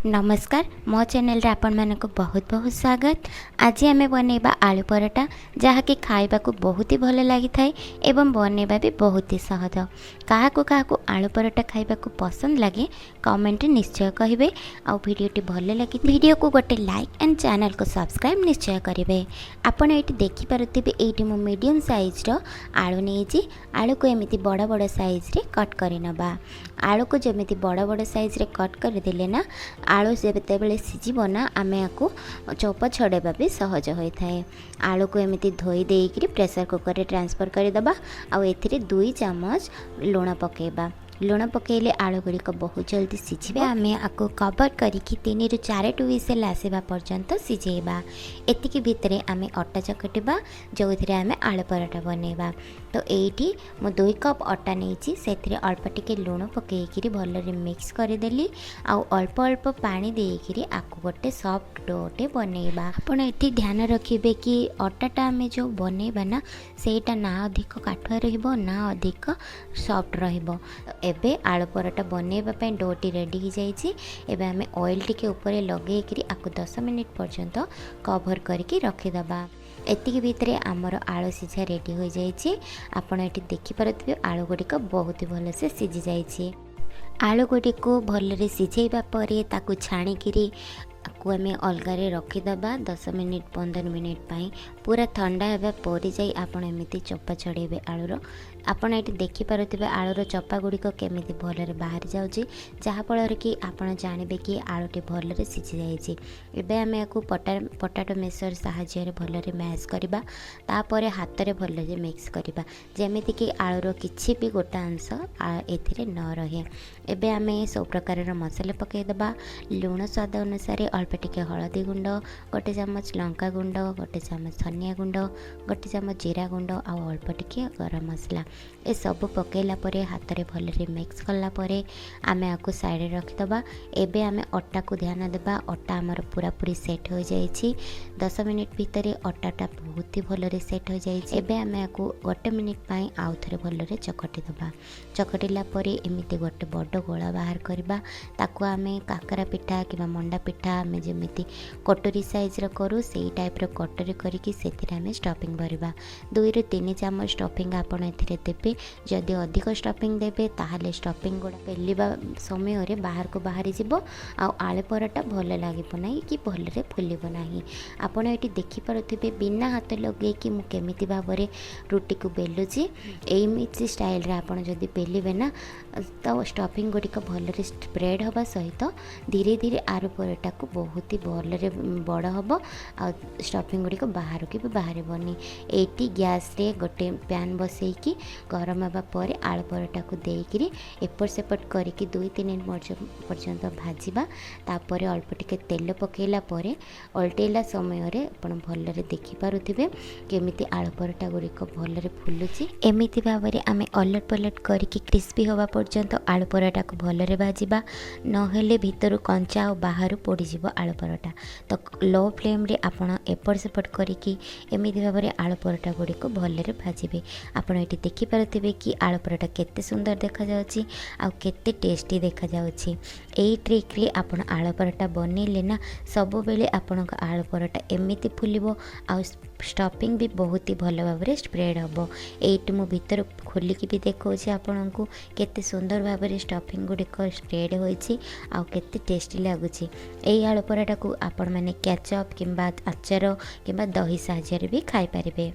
ନମସ୍କାର, ମୋ ଚ୍ୟାନେଲରେ ଆପଣମାନଙ୍କୁ ବହୁତ ବହୁତ ସ୍ୱାଗତ। ଆଜି ଆମେ ବନେଇବା ଆଳୁ ପରଟା, ଯାହାକି ଖାଇବାକୁ ବହୁତ ହି ଭଲ ଲାଗିଥାଏ ଏବଂ ବନେଇବା ବି ବହୁତ ହି ସହଜ। କାହାକୁ କାହାକୁ ଆଳୁ ପରଟା ଖାଇବାକୁ ପସନ୍ଦ ଲାଗେ, କମେଣ୍ଟରେ ନିଶ୍ଚୟ କହିବେ। ଆଉ ଭିଡ଼ିଓଟି ଭଲ ଲାଗି ଭିଡ଼ିଓକୁ ଗୋଟେ ଲାଇକ୍ ଆଣ୍ଡ ଚ୍ୟାନେଲକୁ ସବସ୍କ୍ରାଇବ୍ ନିଶ୍ଚୟ କରିବେ। ଆପଣ ଏଇଠି ଦେଖିପାରୁଥିବେ, ଏଇଠି ମୁଁ ମିଡ଼ିୟମ୍ ସାଇଜ୍ର ଆଳୁ ନେଇଛି। ଆଳୁକୁ ଏମିତି ବଡ଼ ବଡ଼ ସାଇଜ୍ରେ କଟ୍ କରିନେବା। ଆଳୁକୁ ଯେମିତି ବଡ଼ ବଡ଼ ସାଇଜ୍ରେ କଟ୍ କରିଦେଲେ ନା, ଆଳୁ ଯେତେବେଳେ ସିଝିବ ନା, ଆମେ ୟାକୁ ଚୋପା ଛଡ଼ାଇବା ବି ସହଜ ହୋଇଥାଏ। ଆଳୁକୁ ଏମିତି ଧୋଇ ଦେଇକରି ପ୍ରେସର୍ କୁକର୍ରେ ଟ୍ରାନ୍ସଫର୍ କରିଦେବା ଆଉ ଏଥିରେ 2 ଚାମଚ ଲୁଣ ପକାଇବା। ଲୁଣ ପକାଇଲେ ଆଳୁ ଗୁଡ଼ିକ ବହୁତ ଜଲ୍ଦି ସିଝିବେ। ଆମେ ଆକୁ କଭର୍ କରିକି ତିନିରୁ ଚାରୋଟି ହ୍ୱିସେଲ୍ ଆସିବା ପର୍ଯ୍ୟନ୍ତ ସିଝେଇବା। ଏତିକି ଭିତରେ ଆମେ ଅଟା ଚକଟିବା, ଯେଉଁଥିରେ ଆମେ ଆଳୁ ପରଟା ବନେଇବା। ତ ଏଇଠି ମୁଁ 2 କପ୍ ଅଟା ନେଇଛି। ସେଥିରେ ଅଳ୍ପ ଟିକେ ଲୁଣ ପକାଇକିରି ଭଲରେ ମିକ୍ସ କରିଦେଲି ଆଉ ଅଳ୍ପ ଅଳ୍ପ ପାଣି ଦେଇକିରି ଆକୁ ଗୋଟେ ସଫ୍ଟ ଡୋଟେ ବନେଇବା। ଆପଣ ଏଠି ଧ୍ୟାନ ରଖିବେ କି ଅଟାଟା ଆମେ ଯେଉଁ ବନେଇବା ନା, ସେଇଟା ନା ଅଧିକ କାଠୁଆ ରହିବ, ନା ଅଧିକ ସଫ୍ଟ ରହିବ। ଏବେ ଆଳୁ ପରଟା ବନେଇବା ପାଇଁ ଡୋଟି ରେଡ଼ି ହେଇଯାଇଛି। ଏବେ ଆମେ ଅଏଲ୍ ଟିକେ ଉପରେ ଲଗେଇକିରି ଆକୁ 10 ମିନିଟ୍ ପର୍ଯ୍ୟନ୍ତ କଭର୍ କରିକି ରଖିଦେବା। ଏତିକି ଭିତରେ ଆମର ଆଳୁ ସିଝା ରେଡ଼ି ହୋଇଯାଇଛି। ଆପଣ ଏଠି ଦେଖିପାରୁଥିବେ, ଆଳୁ ଗୁଡ଼ିକ ବହୁତ ଭଲସେ ସିଝି ଯାଇଛି। ଆଳୁ ଗୁଡ଼ିକୁ ଭଲରେ ସିଝେଇବା ପରେ ତାକୁ ଛାଣିକିରି ଆକୁ ଆମେ ଅଲଗାରେ ରଖିଦେବା 10 ମିନିଟ୍, 15 ମିନିଟ୍ ପାଇଁ। ପୁରା ଥଣ୍ଡା ହେବା ପରେ ଯାଇ ଆପଣ ଏମିତି ଚୋପା ଛଡ଼େଇବେ ଆଳୁର। ଆପଣ ଏଠି ଦେଖିପାରୁଥିବେ, ଆଳୁର ଚୋପା ଗୁଡ଼ିକ କେମିତି ଭଲରେ ବାହାରି ଯାଉଛି, ଯାହାଫଳରେ କି ଆପଣ ଜାଣିବେ କି ଆଳୁଟି ଭଲରେ ସିଝି ଯାଇଛି। ଏବେ ଆମେ ୟାକୁ ପଟାଟୋ ମେସର୍ ସାହାଯ୍ୟରେ ଭଲରେ ମ୍ୟାଶ୍ କରିବା। ତାପରେ ହାତରେ ଭଲରେ ମିକ୍ସ କରିବା, ଯେମିତିକି ଆଳୁର କିଛି ବି ଗୋଟା ଅଂଶ ଏଥିରେ ନ ରହେ। ଏବେ ଆମେ ସବୁ ପ୍ରକାରର ମସଲା ପକାଇଦେବା। ଲୁଣ ସ୍ୱାଦ ଅନୁସାରେ, ଅଳ୍ପ ଟିକେ ହଳଦୀ ଗୁଣ୍ଡ, 1 ଚାମଚ ଲଙ୍କା ଗୁଣ୍ଡ, 1 ଚାମଚ ଧନିଆ ଗୁଣ୍ଡ, 1 ଚାମଚ ଜିରା ଗୁଣ୍ଡ ଆଉ ଅଳ୍ପ ଟିକେ ଗରମ ମସଲା। ଏସବୁ ପକାଇଲା ପରେ ହାତରେ ଭଲରେ ମିକ୍ସ କଲା ପରେ ଆମେ ଆକୁ ସାଇଡ଼ରେ ରଖିଦେବା। ଏବେ ଆମେ ଅଟାକୁ ଧ୍ୟାନ ଦେବା। ଅଟା ଆମର ପୁରାପୁରି ସେଟ୍ ହୋଇଯାଇଛି। 10 ମିନିଟ୍ ଭିତରେ ଅଟାଟା ବହୁତ ହି ଭଲରେ ସେଟ୍ ହୋଇଯାଇଛି। ଏବେ ଆମେ ଆକୁ ଗୋଟେ ମିନିଟ୍ ପାଇଁ ଆଉ ଥରେ ଭଲରେ ଚକଟି ଦେବା। ଚକଟିଲା ପରେ ଏମିତି ଗୋଟେ ବଡ଼ ଗୋଳା ବାହାର କରିବା। ତାକୁ ଆମେ କାକରା ପିଠା କିମ୍ବା ମଣ୍ଡା ପିଠା ଆମେ ଯେମିତି କଟୋରୀ ସାଇଜ୍ର କରୁ, ସେଇ ଟାଇପ୍ର କଟୋରୀ କରିକି ସେଥିରେ ଆମେ ଷ୍ଟଫିଂ ଭରିବା। 2ରୁ 3 ଚାମଚ ଷ୍ଟଫିଂ ଆପଣ ଏଥିରେ ଦେବେ। ଯଦି ଅଧିକ ଷ୍ଟଫିଂ ଦେବେ, ତାହେଲେ ଷ୍ଟଫିଂ ଗୁଡ଼ା ବେଲିବା ସମୟରେ ବାହାରକୁ ବାହାରିଯିବ ଆଉ ଆଳୁ ପରଟା ଭଲ ଲାଗିବ ନାହିଁ କି ଭଲରେ ଫୁଲିବ ନାହିଁ। ଆପଣ ଏଠି ଦେଖିପାରୁଥିବେ, ବିନା ହାତ ଲଗେଇକି ମୁଁ କେମିତି ଭାବରେ ରୁଟିକୁ ବେଲୁଛି। ଏମିତି ଷ୍ଟାଇଲରେ ଆପଣ ଯଦି ବେଲିବେ ନା, ତ ଷ୍ଟଫିଂ ଗୁଡ଼ିକ ଭଲରେ ସ୍ପ୍ରେଡ଼୍ ହେବା ସହିତ ଧୀରେ ଧୀରେ ଆଳୁ ପରଟାକୁ ବହୁତ ହି ଭଲରେ ବଡ଼ ହେବ ଆଉ ଷ୍ଟଫିଂ ଗୁଡ଼ିକ ବାହାରକୁ ବି ବାହାରିବନି। ଏଇଠି ଗ୍ୟାସ୍ରେ ଗୋଟେ ପ୍ୟାନ୍ ବସେଇକି ଗରମ ହେବା ପରେ ଆଳୁ ପରଟାକୁ ଦେଇକିରି ଏପଟ ସେପଟ କରିକି 2-3 ପର୍ଯ୍ୟନ୍ତ ଭାଜିବା। ତାପରେ ଅଳ୍ପ ଟିକେ ତେଲ ପକାଇଲା ପରେ ଓଲଟେଇଲା ସମୟରେ ଆପଣ ଭଲରେ ଦେଖିପାରୁଥିବେ, କେମିତି ଆଳୁ ପରଟା ଗୁଡ଼ିକ ଭଲରେ ଫୁଲୁଛି। ଏମିତି ଭାବରେ ଆମେ ଓଲଟ ପଲଟ କରିକି କ୍ରିସ୍ପି ହେବା ପର୍ଯ୍ୟନ୍ତ ଆଳୁ ପରଟାକୁ ଭଲରେ ଭାଜିବା। ନହେଲେ ଭିତରୁ କଞ୍ଚା ଆଉ ବାହାରୁ ପୋଡ଼ିଯିବ ଆଳୁ ପରଟା। ତ ଲୋ ଫ୍ଲେମ୍ରେ ଆପଣ ଏପଟ ସେପଟ କରିକି ଏମିତି ଭାବରେ ଆଳୁ ପରଟା ଗୁଡ଼ିକୁ ଭଲରେ ଭାଜିବେ। ଆପଣ ଏଠି ଦେଖିପାରୁଥିବେ କି ଆଳୁ ପରଟା କେତେ ସୁନ୍ଦର ଦେଖାଯାଉଛି ଆଉ କେତେ ଟେଷ୍ଟି ଦେଖାଯାଉଛି। ଏଇ ଟ୍ରିକ୍ରେ ଆପଣ ଆଳୁ ପରଟା ବନେଇଲେ ନା, ସବୁବେଳେ ଆପଣଙ୍କ ଆଳୁ ପରଟା ଏମିତି ଫୁଲିବ ଆଉ ଷ୍ଟଫିଂ ବି ବହୁତ ହି ଭଲ ଭାବରେ ସ୍ପ୍ରେଡ଼୍ ହେବ। ଏଇଠି ମୁଁ ଭିତରୁ ଖୋଲିକି ବି ଦେଖାଉଛି ଆପଣଙ୍କୁ, କେତେ ସୁନ୍ଦର ଭାବରେ ଷ୍ଟଫିଂ ଗୁଡ଼ିକ ସ୍ପ୍ରେଡ଼୍ ହୋଇଛି ଆଉ କେତେ ଟେଷ୍ଟି ଲାଗୁଛି। ଏଇ ଆଳୁ ପରଟାକୁ ଆପଣମାନେ କ୍ୟାଚଅପ୍ କିମ୍ବା ଆଚାର କିମ୍ବା ଦହି ସାହାଯ୍ୟରେ ବି ଖାଇପାରିବେ।